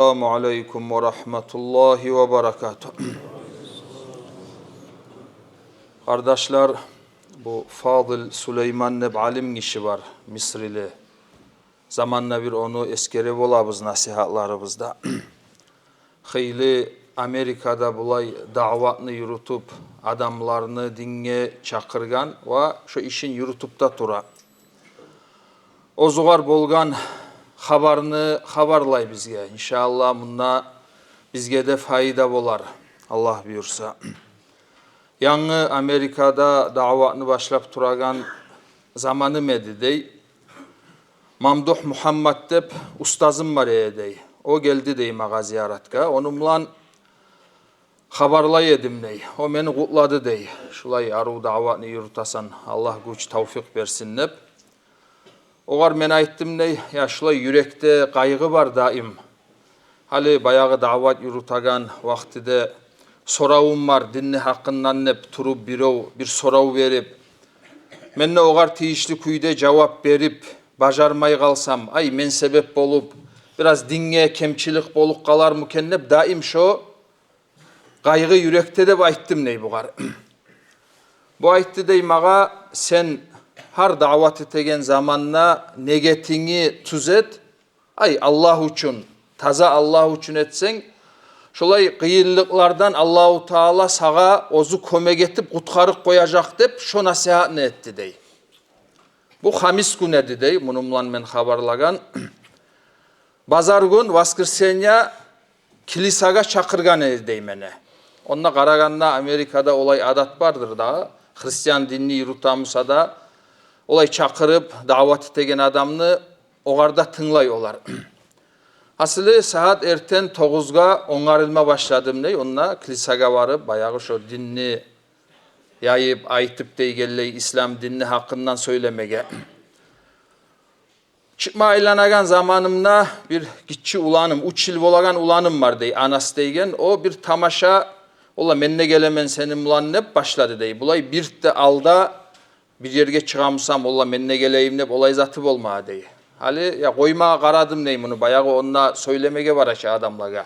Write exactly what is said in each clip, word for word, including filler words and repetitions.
Ассаламу алейкум ва рагьматуллагьи ва баракатугь. Къардашлар, бу Фадил Сулейман деп алим гиши бар, мисрили. Заманда бир ону эсгере болабыз насигьатларыбызда. Хыйлы Америкада булай даъватны юрютюп, адамланы динге чакъыргъан ва шо ишин юрютюп де тура. Оьзюгер болгъан хабарны хабарлай бизге. Иншааллагь, мунда бизге де пайда болар, Аллагь буюрса. Янгы Америкада даъватны башлап турагъан заманым эди, дей. Мамдугь Мугьаммат деп устазым бар эди, дей. О гелди, дей, магъа зияратгъа. Ону булан хабарлай эдим, дей. О мени къутлады, дей. Шулай арив даъватны юрютесен, Аллагь гюч, тавфикъ берсин деп. Огъар мен айтдым, дей, я шулай юрекде къайгъы бар даим. Гьали баягъы даъват юрютеген вакътиде соравум бар динни гьакъындан деп туруп, бирев бир сорав берип, мен де огъар тийишли кюйде жавап берип бажармай къалсам, ай, мен себеп болуп, бираз динге кемчилик болуп къалармы экен деп, даим шо къайгъы юрекде деп айтдым, дей, бугъар. Бу айтды, дей, магъа: сен гьар даъват этеген заманда негетингни тюзет, ай, Аллагь учун, таза Аллагь учун этсенг, шолай къыйынлыкълардан Аллагьу Таала сагъа оьзю кёмек этип, къутгъарып къояжакъ деп, шо насигьатны этди, дей. Бу хамис гюн эди, дей, муну булан мен хабарлагъан. Базар гюн, воскресенье, килисагъа чакъыргъан эди, дей, мени. Онда къарагъанда Америкада олай адат бардыр дагъы. Христиан динни юрюте буса да, олай чакъырып, даъват этеген адамны огъар да тынглай олар. Гьасили, сагьат эртен тогъузгъа онгарылма башладым, дей. Онда килисагъа барып, баягъы шо динни яйып, айтып дегенлей, ислам динни гьакъындан сёйлемеге. Чыкъма айланагъан заманымда бир гиччи уланым, уьч йыл болагъан уланым бар, дей, Анас деген. О бир тамаша, ола, мен де гелемен сени булан деп башлады, дей. Булай бирт де алда бир ерге чыгъа бусам, ола, мен де гелейим деп, олай заты болмады, дей. Гьали, я, къоймагъа къарадым, дей, муну. Баягъы онда сёйлемеге бар эди адамлагъа.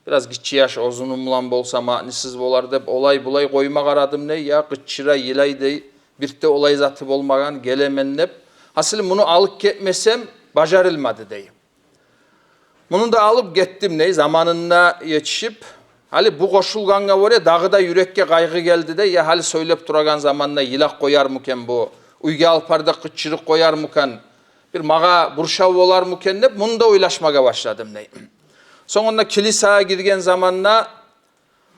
Бираз гиччи яш оьзюню булан болса, маънисиз болар деп, олай-булай къойма къарадым, дей, я къычыра, йылай, дей. Бирт де олай заты болмагъан, гелемен деп. Гьасили, муну алып гетмесем, бажарылмады, дей. Муну да алып гетдим, дей, заманында етишип. Гьали бу къошулгъангъа гёре дагъы да юрекге къайгъы гелди, дей. Я гьали сёйлеп турагъан заманда йылап къоярмы экен бу, уьйге алып бар да къычырып къоярмы экен, бир магъа буршав болармы экен деп, муну да ойлашмагъа башладым, дей. Сонг онда килисагъа гирген заманда,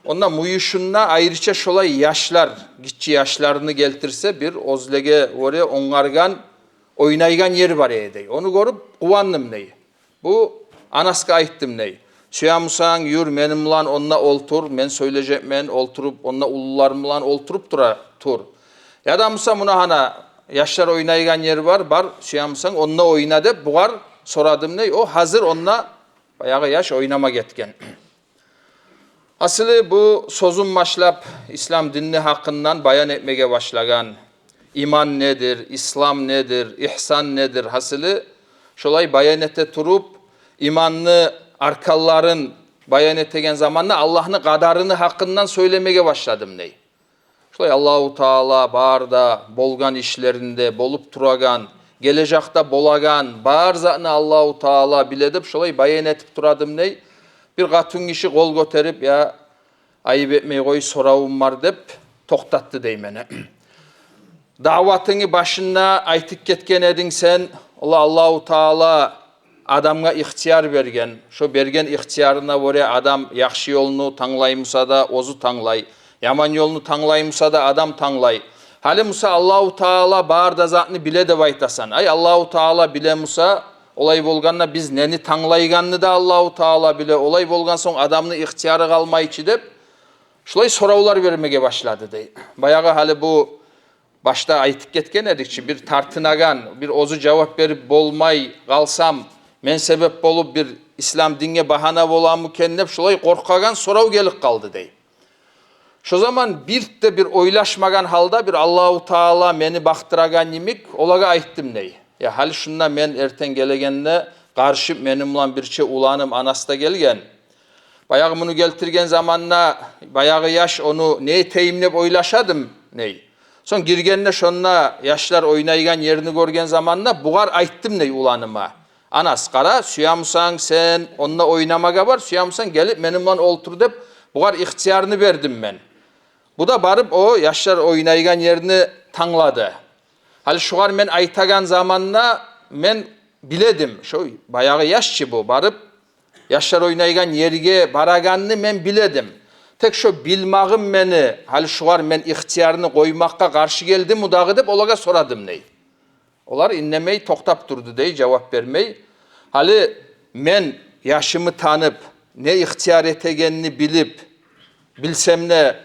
онда мюйюшюнде айрыча шолай яшлар, гиччи яшларны гелтирсе, бир оьзлеге гёре онгаргъан, ойнайгъан ер бар эди, дей. Ону гёрюп къувандым, дей. Бу Анасгъа айтдым, дей: сюе бусанг, юр, мени булан онда олтур, мен сёйлежекмен, олтуруп, онда уллулар булан олтуруп тура, тур. Яда буса муна гьана яшлар ойнайгъан ер бар, бар, сюе бусанг, онда ойна деп, бугъар сорадым, дей. О гьазир онда баягъы яш ойнама гетген. Гьасили, бу сёзюн башлап, ислам динни гьакъындан баян этмеге башлагъан. Иман недир, ислам недир, игьсан недир? Гьасили, шолай баян эте туруп, иманны арканларын баян этеген заманда Аллагьны къадарыны гьакъындан сёйлемеге башладым, дей. Шолай Аллагьу Таала бар да болгъан ишлеринде, болуп турагъан, гележекде болагъан бар затны Аллагьу Таала биле деп, шолай баян этип турадым, дей. Бир къатынгиши къол гётерип: я, айып этмей къой, соравум бар, деп токътатды, дей, мени. Даъватынгны башында айтып гетген эдинг сен, ола, Аллагьу Таала адамгъа ихтияр берген. Шо берген ихтиярына гёре адам яхшы ёлну танглай буса да, оьзю танглай. Яман ёлну танглай буса да, адам танглай. Гьали буса Аллагьу Таала бар да затны биле деп айтасан. Ай, Аллагьу Таала биле буса, олай болгъанда биз нени танглайгъанны да Аллагьу Таала биле. Олай болгъан сонг адамны ихтияры къалмай чы деп, шулай соравлар бермеге башлады, дей. Баягъы гьали бу башда айтып гетген эдик чи, бир тартынагъан, бир оьзю жавап берип болмай къалсам, мен себеп болуп бир ислам динге багьана боламы экен деп, шулай къоркъагъан сорав гелип къалды, дей. Шо заман бирт де бир ойлашмагъан гьалда, бир Аллагьу Таала мени бакъдырагъан йимик, олагъа айтдым, дей: я, гьали шунда мен эртен гелегенде къарышып, мени булан бирче уланым Анас да гелген. Баягъы муну гелтирген заманда баягъы яш, ону не этейим деп ойлашадым, ней. Сонг гиргенде, шонда яшлар ойнайгъан ерни гёрген заманда, бугъар айтдым, ней, уланыма: «Анас, къара, сюе бусанг сен онда ойнамагъа бар, сюе бусанг гелип мени булан олтур», — деп, бугъар ихтиярны бердим мен. Бу да барып о яшлар ойнайгъан ерни танглады. Гьали шугъар мен айтагъан заманда мен биле эдим, шо баягъы яш чы бу, барып яшлар ойнайгъан ерге барагъанны мен биле эдим. Тек шо билмагъым мени, гьали шугъар мен ихтиярны къоймакъгъа къаршы гелдими дагъы деп олагъа сорадым, ней. Олар индемей токътап турду, дей, жавап бермей. Гьали мен яшымны танып, не ихтияр этегенни билип, билсем де,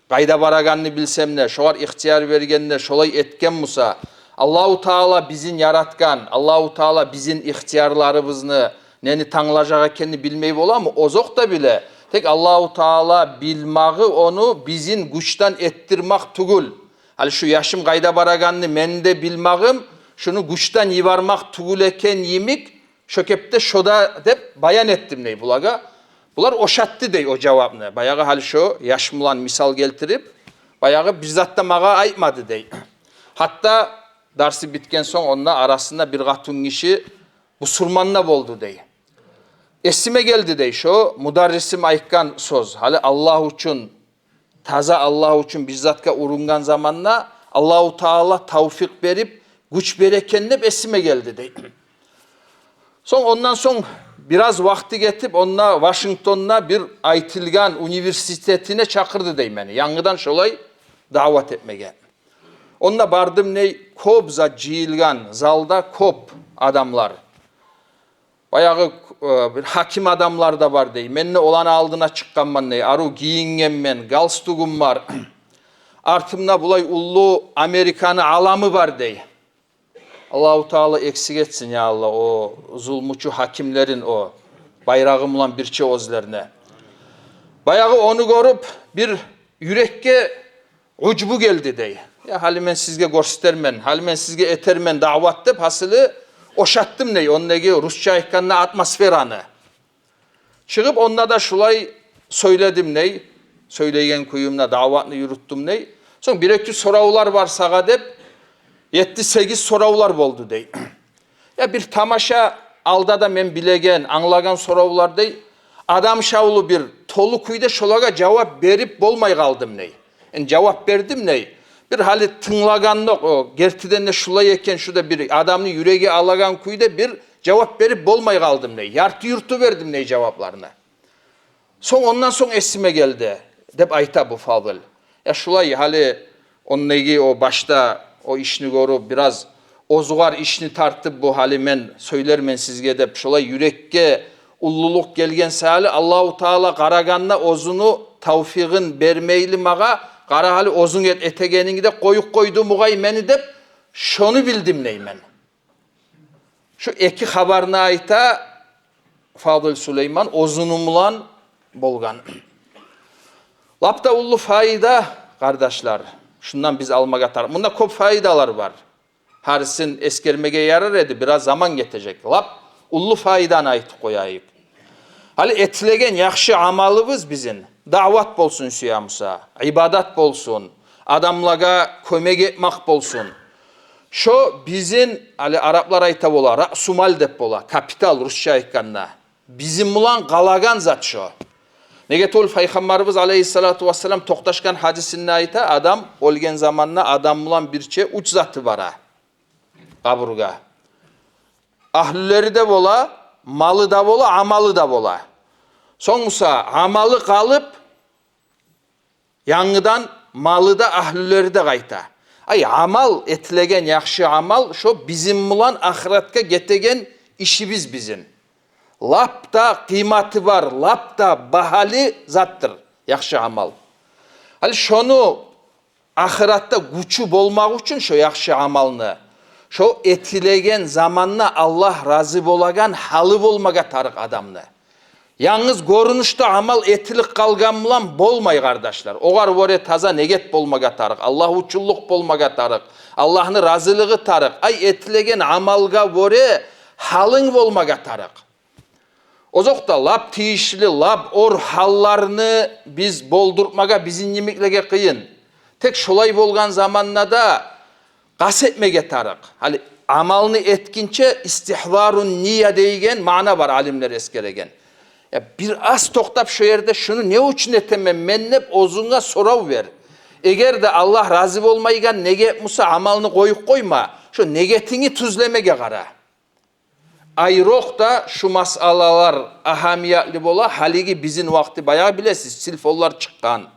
къайда барагъанны билсем де, шогъар ихтияр бергенде шолай этген буса, Аллагьу Таала бизин яратгъан, Аллагьу Таала бизин ихтиярларыбызны, нени танглажакъ экенни билмей боламы? Озокъда биле. Тек Аллагьу Таала билмагъы ону бизин гючден этдирмек тюгюл. Гьали шу яшым къайда барагъанны мен де билмагъым шуну гючден йибермек тюгюл экен йимик, шо кепде шо да деп баян этдим, дей, булагъа. Булар ошатды, дей, о жавапны. Баягъы гьали шо яш булан мисал гелтирип, баягъы бир зат да магъа айтмады, дей. Гьатта дарсы битген сонг онда арасында бир къатынгиши бусурман да болду, дей. Эсиме гелди, дей, шо мударрисим айтгъан сёз. Гьали Аллагь учун, таза Аллагь учун бир затгъа урунгъан заманда Аллагьу Таала тавфикъ берип, гюч бере экен деп эсиме гелди, дей. Сонг, ондан сонг бираз вакъти гетип, онда Вашингтонда бир айтылгъан университетине чакъырды, дей, мени янгыдан шолай даъват этмеге. Онда бардым, дей, кёп зат жыйылгъан, залда кёп адамлар. Баягъы, э, бир гьаким адамлар да бар, дей. Мен де оланы алдына чыкъгъанман, дей. Арив гийингенмен, галстугум бар. Артымда булай уллу Американы аламы бар, дей. Аллагьу Таала эксик этсин, я Аллагь, о зулмучу гьакимлерин, о байрагъы булан бирче оьзлерин. Баягъы ону гёрюп, бир юрекге ужбу гелди, дей. Я, гьали мен сизге гёрсетермен, гьали мен сизге этермен даъват деп, гьасили, ошатдым, дей, ондагъы, русча айтгъанда, атмосфераны. Чыгъып, онда да шулай сёйледим, дей. Сёйлейген кююмде даъватны юрютдюм, дей. Сонг бир-эки соравлар бар сагъа деп, етти-сегиз соравлар болду, дей. Я, бир тамаша, алда да мен билеген, англагъан соравлар, дей. Адам шавлу бир толу кюйде шолагъа жавап берип болмай къалдым, дей. Энни жавап бердим, дей. Бир гьали тынглагъандокъ, о гертиден де шулай экен, шу да бир адамны юреги алагъан кюйде бир жавап берип болмай къалдым, дей. Ярты-юрту бердим, дей, жавапларына. Сонг, ондан сонг эсиме гелди, деп айта бу Фазыл. Я, шулай гьали ондагъы, о башда о ишни гёрюп, бираз оьзюгер ишни тартып, бу гьали мен сёйлермен сизге деп, шулай юрекге уллулукъ гелген саялы, Аллагьу Таала къарагъанда оьзюню тавфигъин бермейли магъа, къара гьали оьзюнг эт-, этегенинг де къоюп къойду мугъай мени деп, шону билдим, дей, мен. Шу эки хабарны айта Фазыл Сулейман оьзюню булан болгъан. Лап да уллу пайда, къардашлар. Шундан биз алмагъа тарыкъ. Мунда кёп пайдалар бар. Гьарисин эсгермеге ярар эди, бираз заман гетежек. Лап уллу пайданы айтып къояйыкъ. Гьали этилеген яхшы амалыбыз бизин, даъват болсун, сюе буса, ибадат болсун, адамлагъа кёмек этмек болсун. Шо бизин, гьали араплар айта бола, раъсумал деп бола, капитал, русча айтгъанда. Бизин булан къалагъан зат шо. Неге тюгюл, Пайхаммарыбыз алейгьиссалату вассалам токъташгъан гьадисинде айта, адам оьлген заманда адам булан бирче уьч заты бара къабургъа. Агьлюлери де бола, малы да бола, амалы да бола. Сонг буса амалы къалып, янгыдан малы да, агьлюлери де къайта. Ай, амал, этилеген яхшы амал, шо бизин булан ахыратгъа гетеген ишибиз бизин. Лап да къыйматы бар, лап да багьалы затдыр яхшы амал. Гьали шону ахыратда гючю болмакъ учун шо яхшы амалны, шо этилеген заманда Аллагь рази болагъан гьалы болмагъа тарыкъ адамны. Янгыз гёрюнюшде амал этилип къалгъан булан болмай, къардашлар. Огъар гёре таза негет болмагъа тарыкъ, Аллагь учунлукъ болмагъа тарыкъ, Аллагьны разилиги тарыкъ. Ай, этилеген амалгъа гёре гьалынг болмагъа тарыкъ. Озокъда, лап тийишли, лап оьр гьалларны биз болдуртмагъа бизин йимиклеге къыйын. Тек шолай болгъан заманда да къаст этмеге тарыкъ. Гьали амалны этгинче истигьзарун ния дейген маъна бар алимлер эсгереген. Я, бир аз токътап, шо ерде шуну не учун этемен мен деп оьзюнге сорав бер. Эгер де Аллагь рази болмайгъан ният буса, амалны къоюп къойма, шо ниятынгны тюзлемеге къара. Айрокъда шу масъалалар агьамиятлы бола, гьалиги бизин вакъти, баягъы, билесиз, телефонлар чыкъгъан.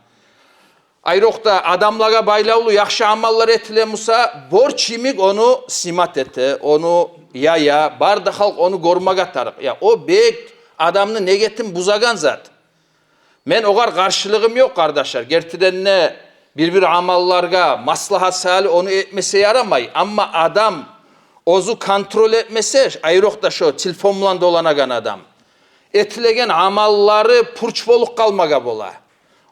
Айрокъда адамлагъа байлавлу яхшы амаллар этиле буса, борч йимик ону снимать эте, ону яя, бары да халкъ ону гёрмеге тарыкъ. Я, о бек адамны ниятын бузагъан зат. Мен огъар къаршылыгъым ёкъ, къардашлар. Гертиден де, бир-бир амалларгъа маслагьат саялы ону этмесе ярамай. Амма адам оьзю контроль этмесе, айрокъда шо телефон булан доланагъан адам, этилеген амаллары пуч болуп къалмагъа бола.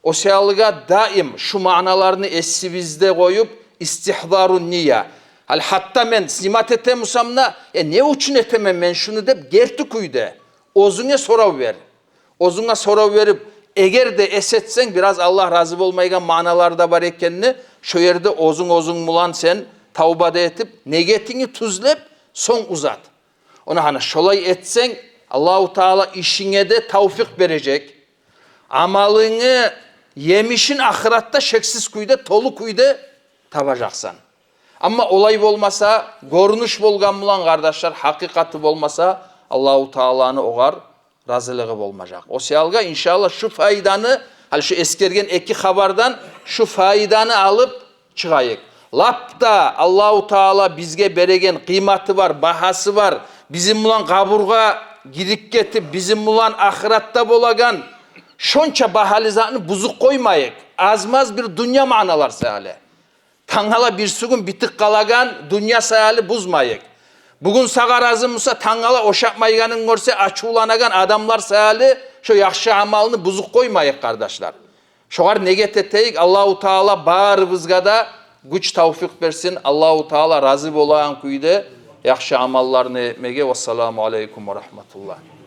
О саялы даим шу маъналарны эсибизде къоюп, истигьзарун ния. Гьали гьатта мен снимать этемисем де, э, не учун этемен мен шуну деп, герти кюйде оьзюнге сорав бер. Оьзюнге сорав берип, эгер де эс этсенг, бираз Аллагь рази болмайгъан маъналар да бар экенни, шо ерде оьзюнг оьзюнг булан сен тавба да этип, ниятынгны тюзлеп, сонг узат. Ону гьана шолай этсенг, Аллагьу Таала ишинге де тавфикъ бережек. Амалынгны емишин ахыратда шексиз кюйде, толу кюйде табажакъсан. Амма олай болмаса, гёрюнюш болгъан булан, къардашлар, гьакъыкъаты болмаса, Аллагьу Тааланы огъар разилиги болмажакъ. О саялы, иншаллагь, шу пайданы, гьали шу эсгерген эки хабардан шу пайданы алып чыгъайыкъ. Лап да Аллагьу Таала бизге береген къыйматы бар, багьасы бар, бизин булан къабургъа гирип гетип, бизин булан ахыратда болагъан шонча багьалы затны бузуп къоймайыкъ аз-маз бир дюнья маъналар саялы. Тангала бирсигюн битип къалагъан дюнья саялы бузмайыкъ. Бугюн сагъа рази буса, тангала ошатмайгъанын гёрсе, ачувланагъан адамлар саялы шо яхшы амалны бузуп къоймайыкъ, къардашлар. Шогъар ният этейик. Аллагьу Таала барыбызгъа да гюч, тавфикъ берсин Аллагьу Таала рази болагъан кюйде яхшы амалларны этмеге. Вассаламу алейкум ва рагьматуллагь.